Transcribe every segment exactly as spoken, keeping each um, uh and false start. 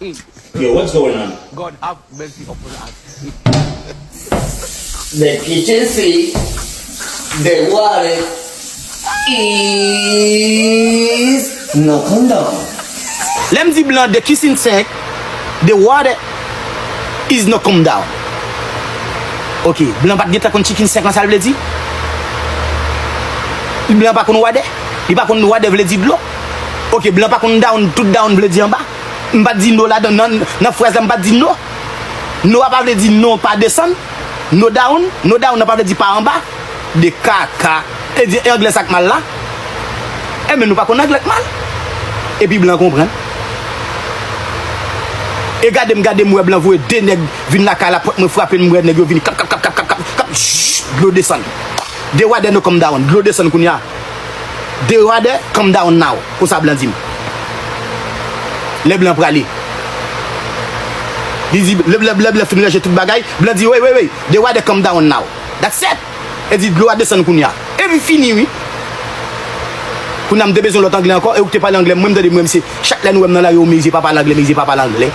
Yo, what's going on? God have mercy upon us. The kitchen sink, the water is no come down. Lè m di blan the kitchen sink, the water is no come down. Ok, blan pa t gentan konn chicken sink lan sa l vle di? Blan pa konn water? Li pa konn water vle di dlo? Ok, blan pa konn down, tout down vle di anba? M pa t di no ladan nan, nan fraz la, m pa t di no. No a pa vle di no, pa desann. No down, no down nan pa vle di pa anba. De kaka. E di e anglè sa k mal la? Enben nou pa konn anglè k mal. Epi blan konprann. E gade m, gade m wè blan voye de nèg vin lakay la, pòt mwen frape, m wè nèg yo vini kap kap kap kap kap kap kap. Shh, dlo desann. The water no come down, dlo desann kounye a. The water come down now. Konsa blan di m. Lè blan prale. Li di lè blan, blan, blan fin ranje tout bagay, blan di wey, wey, wey, the water come down now. That's it. E di dlo a desann kounye a. Epi fini wi. Kounye a m te bezwen lòt anglè ankò, e ou k te pale anglè, mwen m tande mwen misye. Chak lè nou wè m nan lari, ou mezye pa pale anglè, mezye pa pale anglè.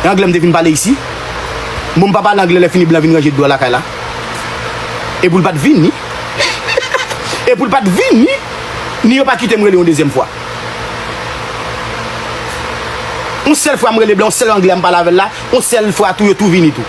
E anglè m te vin pale isi. Bon, m pa pale anglè, lè fini blan vin ranje dlo a lakay la. E pou l pa t vini. E pou l pa t vini, ni yo pa kite m rele yon dezyèm fwa. Yon sèl fwa m rele blan, yon sèl anglè m pale avè l la, yon sèl fwa tou yo tou vini tou.